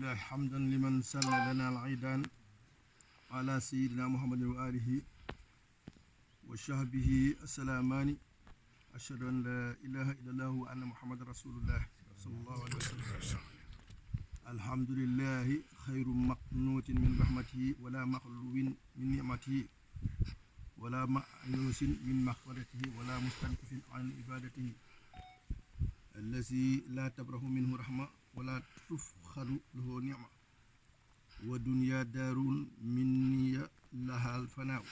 لله حمدا لمن سل لنا العيدان على سيدنا محمد وآله وشهبه السلامان أشهد أن لا إله إلا الله وأن محمد رسول الله صلى الله عليه وسلم. الحمد لله خير مقنوت من رحمته ولا مخلوب من نعمته ولا مأيوس من مغفرته ولا مستنكف عن عبادته الذي لا تبره منه رحمة ولا تفخر له نعمة ودنيا دار مني لها الفناء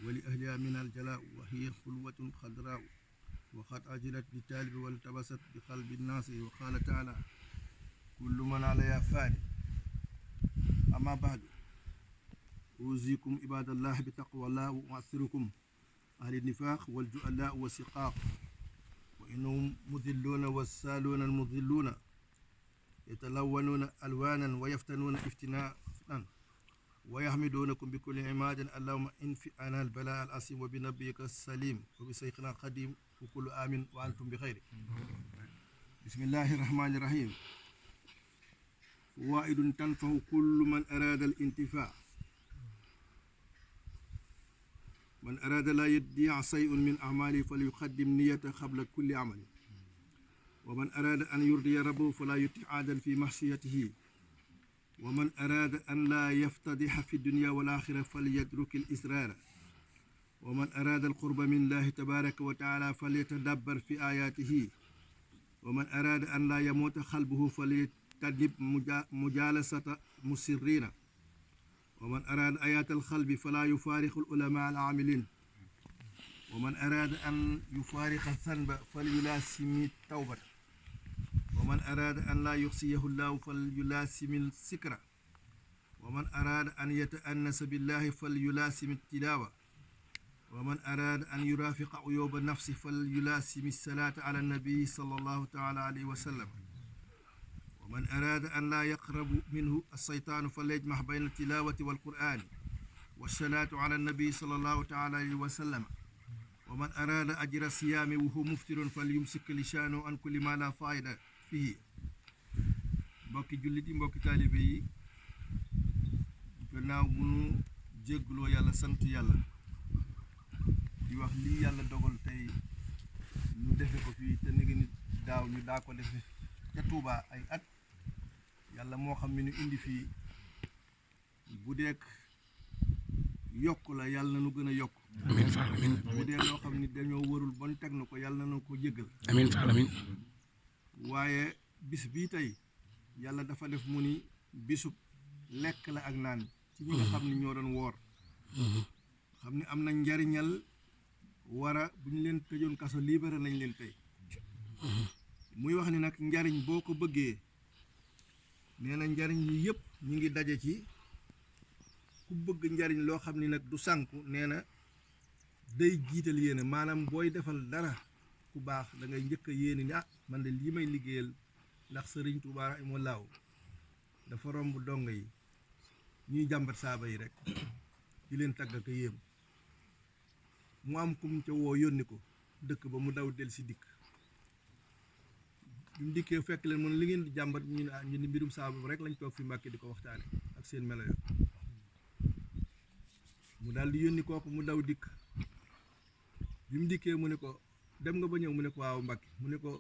ولأهلها من الجلاء وهي خلوة خضراء وقد أجلت بالتالب والتبست بقلب الناس وقال تعالى كل من عليها فان. أما بعد أوصيكم عباد الله بتقوى الله وأعثركم أهل النفاق والجؤلاء والسقاق وإنهم مذلون والسالون المذلون يتلونون ألوانا ويفتنون افتناء ويحمدونكم بكل عماد اللهم انفع عنا البلاء العظيم وبنبيك السليم وبشيخنا القديم وكل آمن وأنتم بخير. بسم الله الرحمن الرحيم. فوائد تنفع كل من أراد الانتفاع. من أراد لا يضيع شيء من أعماله فليقدم نية قبل كل عمل. ومن أراد أن يرضي ربه فلا يتعادل في معصيته. ومن أراد أن لا يفتضح في الدنيا والآخرة فليترك الإسرار. ومن أراد القرب من الله تبارك وتعالى فليتدبر في آياته. ومن أراد أن لا يموت قلبه فليتجنب مجالسة مسرين. ومن أراد آيات القلب فلا يفارق العلماء العاملين. ومن أراد أن يفارق الذنب فليلاسم التوبة. ومن أراد أن لا يحصيه الله فليلاسم السكر. ومن أراد أن يتأنس بالله فليلاسم التلاوة. ومن أراد أن يرافق عيوب النفس فليلاسم الصلاة على النبي صلى الله تعالى عليه وسلم. ومن أراد أن لا يقرب منه الشيطان فليجمع بين التلاوة والقرآن والصلاة على النبي صلى الله تعالى عليه وسلم. ومن أراد أجر الصيام وهو مفطر فليمسك لسانه عن كل ما لا فائدة فيه. mbokki jullit yi mbokki taalibe yi gannaaw bu nu jéggloo yàlla sant yàlla di wax lii yàlla dogal tey ñu defe ko fii te ni ngi daaw ñu daa ko defe ca Tuubaa ay at yàlla moo xam mi nu indi fii bu deek yokk la yàlla na nu gën a yokk amiin faal amiin bu dee loo xam ni dañoo warul bon teg na ko yàlla na nu ko jéggal amiin faal amiin waaye bis bii tey yàlla dafa def mu ni bisub lekk la ak naan ci ñi nga xam ni ñoo doon woor xam ni am na njariñal wara bu ñu leen tëjoon kaso libéré nañ leen tey muy wax ni nag njariñ boo ko bëggee nee na njariñ yi yëpp ñu ngi daje ci ku bëgg njariñ loo xam ni nag du sànku nee na day jiital yéene maanaam booy defal dara ku baax da ngay njëkk a yéene ni man de lii may liggéeyal ndax sëriñ Tuubaa rahimahullahu dafa romb dong yi ñuy jàmbat saaba yi rek di leen tagg ak yéem mu am kum ca woo yónni ko dëkk ba mu daw del si dikk bi mu dikkee fekk leen mun li ngeen di jàmbat ñu ni mbirum saaba rek lañ toog fi Mbàkke di ko waxtaane ak seen melo yo mu daal di yónni kooku mu daw dikk bi mu dikkee mu ne ko dem nga ba ñëw mu ne ko waaw Mbàkke mu ne ko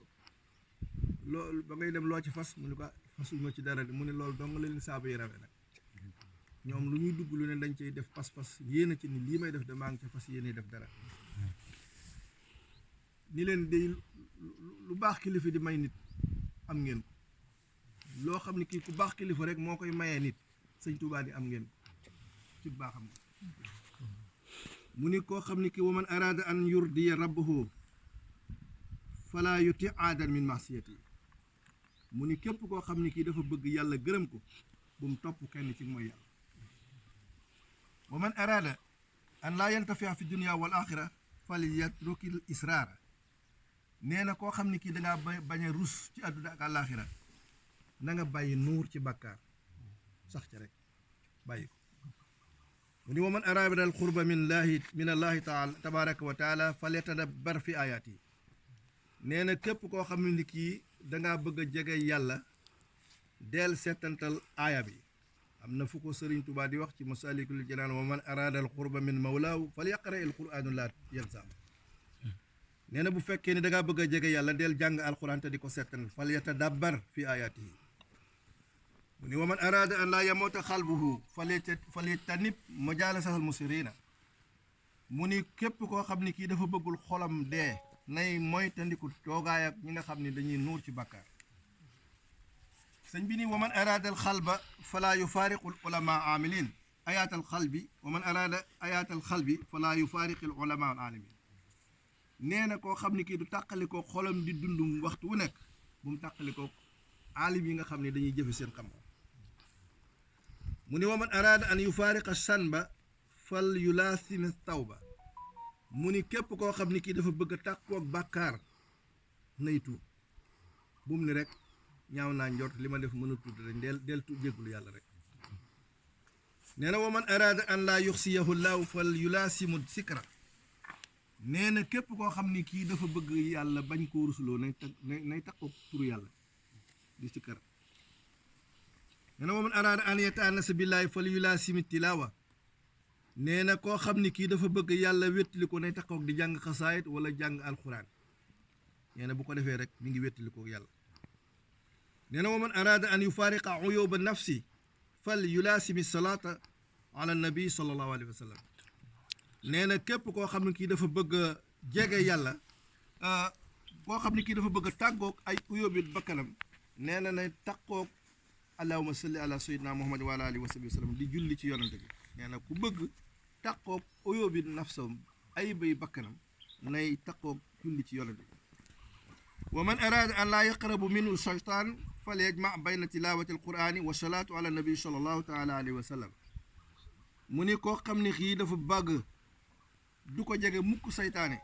loolu ba ngay dem loo ci fas mu ne ko fasuma ci dara de mu ne loolu dong la leen saaba yi rawe nag ñoom lu ñuy dugg lu ne dañ cay def pas-pas yéena ci ni lii may def de maa ngi ca fas yéene def dara ni leen day lu baax kilifa di may nit am ngeen ko loo xam ne kii ku baax kilifa rek moo koy mayee nit sëñ Tuubaa di am ngeen ko ci baaxam mu ni koo xam ne kii wa man araada an yurdiya rabbahu fala yuti aadan min masiyati mu ni képp koo xam ne kii dafa bëgg yàlla gërëm ko bu mu topp kenn ci mooy yàlla wa man araada an laa yantafia fi dunia wal axira fal yatrukil israara nee na koo xam ne kii dangaa bañ a rus ci àdduna ak àllaaxira na nga bàyyi nuur ci bàkkaar sax ca rek bàyyi ko mu ni wa man araada al qurba min allahi taala tabaraka wa taala fal yatadabbar fi ayaati nee na képp koo xam ne kii dangaa bëgg a jege yàlla del seetantal aaya bi am na fu ko Sëriñ Tuubaa di wax ci Masaalikul Jinaan wa man araada al qurba min mawlaahu fal yaqra al qur'aanu laa yansaam nee na bu fekkee ni da ngaa bëgg a jege yàlla del jàng alquran te di ko seetantal fal yatadabbar fi ayaatihi mu ni wa man araada an laa yamuuta qalbuhu falyatanib majaalasal musirina mu ni képp koo xam ni kii dafa bëggul xolam dee nay moytandiku toogaay ak ñi nga xam ni dañuy nuur ci bàkkaar sëñ bi ni wa man araada al xalba fala yufaariqu al ulama amilin ayaat al xalbi wa man araada ayaat al xalbi fala yufaariqu al ulama al alimin nee na koo xam ni kii du tàqalikoo xolam di dund waxtu wu nekk bu mu tàqalikoo aalim yi nga xam ne dañuy jëfe seen xam-xam mu ni wa man araada an yufaariqa sanba fal yulaasimi tawba mu ni képp koo xam ni kii dafa bëgg a tàqoog bàkkaar nay tuub bu mu ni rek ñaaw naa njort li ma def mën a tudd rek del tuub jéggulu yàlla rek nee na wa man araada an laa yuxsiyahu llaahu fal yulaasimu sikra nee na képp koo xam ni kii dafa bëgg yàlla bañ koo rusuloo nay taqoog turu yàlla di sikkar nee na wa man araada an yataanasa billaahi fal yulaasimi tilaawa nee na koo xam ni kii dafa bëgg yàlla wéttali ko nay taqoog di jàng xasaayit wala jàng alxuraan nee na bu ko defee rek mi ngi wéttali ko yàlla nee na wa man araada an yufaariqa uyuba nafsi fal yulaasimi salaata ala nabi sallallahu alayhi wa sallam nee na képp koo xam ne kii dafa bëgg a jege yàlla koo xam ne kii dafa bëgg a tàggoog ay uyóobi bakkanam nee na nay tàggoog allahumma salli ala sayyidina muhammad wa ala alihi wa sahbihi wa sallam di julli ci yonante bi nee na ku bëgg tàggoog uyóobi nafsam ay bay bakkanam nay tàggoog julli ci yonante bi wa man araada an laa yaqrabu minhu shaytaan fal yajma bayna tilawati alqurani wa salaatu ala nabi sallallahu taala alayhi wa sallam mu ni koo xam ne kii dafa bëgg du ko jege mukk saytaane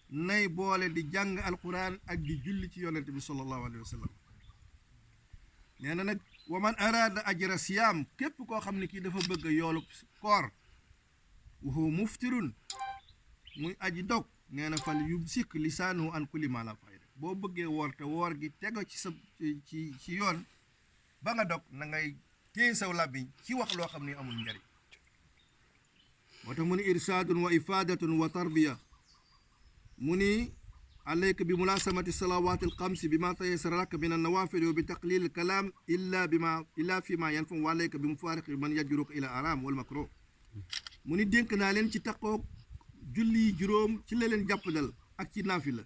nay boole di jàng alquran ak di julli ci yonente bi sallallahu alayhi wa sallam nee na nag wa man araada ajra siyaam képp koo xam ne kii dafa bëgg yoolu koor wa huwa muftirun muy aji dog nee na fal yumsik lisaanahu an kulli ma la fayda boo bëggee woor te woor gi tego ci sa ci yoon ba nga dog na ngay téye saw làmmiñ ci wax loo xam ne amul njariñ moo tax mu ni irsaadun wa ifaadatun wa tarbiya mu ni alayka bi mulaasamati salawaati alxamsi bi ma tayassara laka min annawafili wa bi taqlil alkalaam illa fi ma yanfam wa alayka bi mufaariqi man yajruka ila aram wal makruh mu ni dénk naa leen ci taqoog julli juróom ci la leen jàppandal ak ci naafila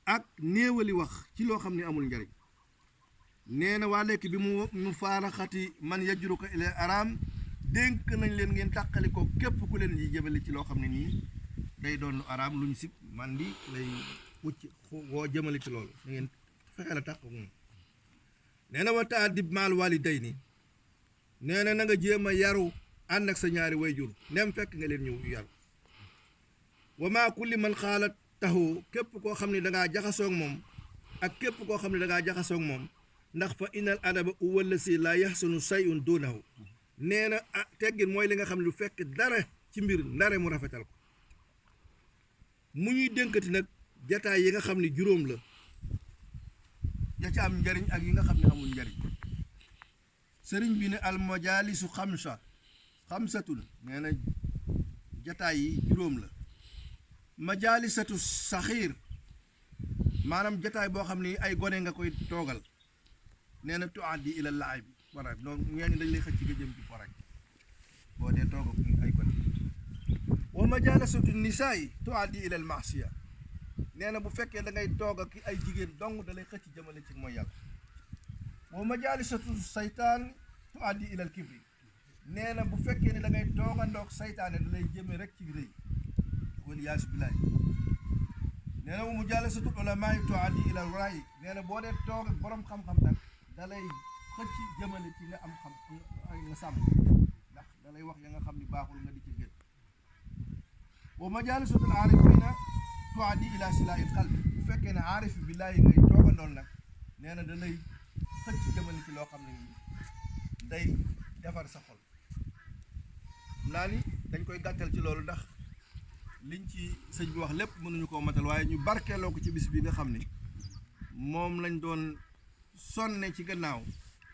ak néewali wax ci loo xam ne amul njariñ nee na waa lekk bi mu faaraxati man yajruka ila aram dénk nañ leen ngeen tàqali ko képp ku leen yi jëmale ci loo xam ne nii day doon lu araam luñ sib man di lay wucc woo jëmale ci loolu da ngeen fexe la tàq moom nee na wa ta'addib maal walidayni nee na nga jéem a yaru ànd ak sa ñaari wayjur nem fekk nga leen ñëw yaru wa maa kulli man xaalat taxu képp koo xam ne dangaa jaxasoog moom ak képp koo xam ne dangaa jaxasoog moom ndax fa innal adaba huwa si la yaxsunu shay'un dunahu nee na teggin mooy li nga xam ne lu fekk dara ci mbir ndare mu rafetal ko mu ñuy dénkati nag jataay yi nga xam ne juróom la ya ca am njariñ ak yi nga xam ne amul njariñ sëriñ bi ne al majaalisu xamsatun nee na jataay yi juróom la majaalisatu saxiir maanaam jataay boo xam ne ay gone nga koy toogal nee na tuaddi ila laay bi wara noonu ñeeni dañ lay xëcc nga jëm ci poraj boo dee toog ak ay gone wa majaalisatu nisaay tuaddi ila al maasiya nee na bu fekkee da ngay toog ak ay jigéen dong da lay xëcc jëmale ci mooy yàlla wa majaalisatu saytaan tuaddi ila al kibri nee na bu fekkee ne da ngay toogandoog saytaane da lay jëme rek ci rëy waliyaasu billaahi nee na wa mujaalasatu ulamaa tuaddi ila al raay nee na boo dee toog ak borom xam-xam nag da lay xëcc jëmale ci nga am xam nga sàmm ndax da lay wax ya nga xam ni baaxul nga di ci gën wa majaalisatu al aarifiina tuaddi ila silaa'il qalbi bu fekkee ne aarif billaahi ngay toogandool nag nee na da lay xëcc jëmale ci loo xam ne nii day defar sa xol naa ni dañ koy gàttal ci loolu ndax liñ ci sëñ bi wax lépp mënuñu koo matal waaye ñu barkeeloo ko ci bis bi nga xam ni moom lañ doon sonne ci gannaaw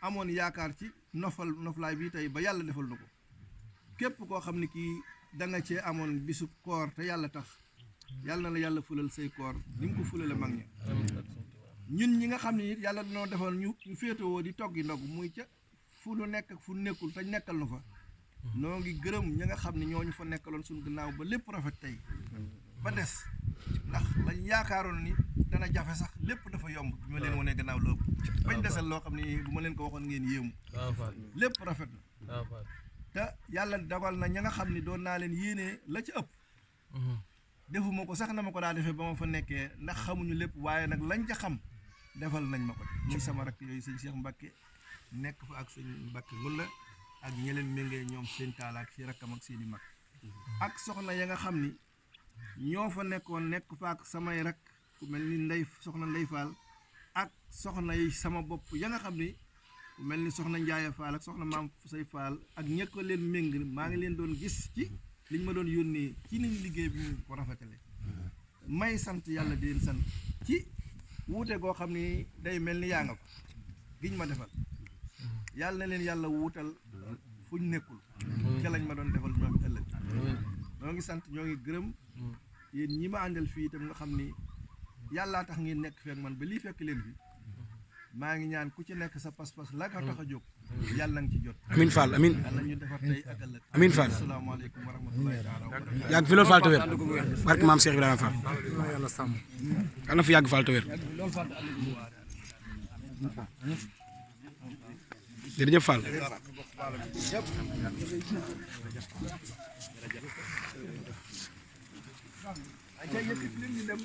amoon yaakaar ci noflaay bi tey ba yàlla defal na ko képp koo xam ne kii da nga cee amoon bisub koor te yàlla tax yàlla na la yàlla fulal say koor ni mu ko fulale mag ña ñun ñi nga xam ne it yàlla dañoo defal ñu féetewoo di toggi ndog muy ca fu nu nekk ak fu nekkul te nekkal nu fa noo ngi gërëm ñi nga xam ne ñooñu fa nekkaloon suñu gannaaw ba lépp rafet tey ba des ndax lañ yaakaaroon ni dana jafe sax lépp dafa yomb bi ma leen wanee gannaaw la ëpp bañ desal loo xam ne bu ma leen ko waxoon ngeen yéemu lépp rafet na te yàlla dogal na ña nga xam ne doon naa leen yéenee la ci ëpp defuma ko sax na ma ko daa defee ba ma fa nekkee ndax xamuñu lépp waaye nag lañ ca xam defal nañ ma ko muy sama rakk yooyu sëñ Cheikh Mbacke nekk fa ak sëñ Mbacke Ngulla ak ñi leen méngee ñoom seen taala ak si rakkam ak seen i mag ak soxna ya nga xam ni ñoo fa nekkoon nekk fa ak samay rak ku mel ni soxna Ndey Faal ak soxna yi sama bopp ya nga xam ni ku mel ni soxna Ndiaye Faal ak soxna Maam Say Faal ak ñekk leen méng maa ngi leen doon gis ci liñ ma doon yónnee ci niñ liggéey bi ñu ko rafetale may sant yàlla di leen sant ci wuute goo xam ni day mel ni yaa nga ko giñ ma defal yàlla na leen yàlla wuutal fuñ nekkul ca lañ ma doon defal ñoom ëllëg ñoo ngi sant ñoo ngi gërëm yéen ñi ma àndal fii itam nga xam ni yàllaa tax ngeen nekk feek man ba lii fekk leen fi maa ngi ñaan ku ci nekk sa pas-pas la ka tax a jóg yàlla nga ci jot amiin Fall amiin yàlla ñu defar tey ak ëllëg amiin Fall asalaamaaleykum wa rahmatullahi taala wa barakatuh yàgg fi loolu Fall te wér barke maam Cheikh Ibrahima Fall yàlla sàmm yàlla na fi yàgg Fall te wér jërëjëf Fall ay ca yëkkati leen ñu dem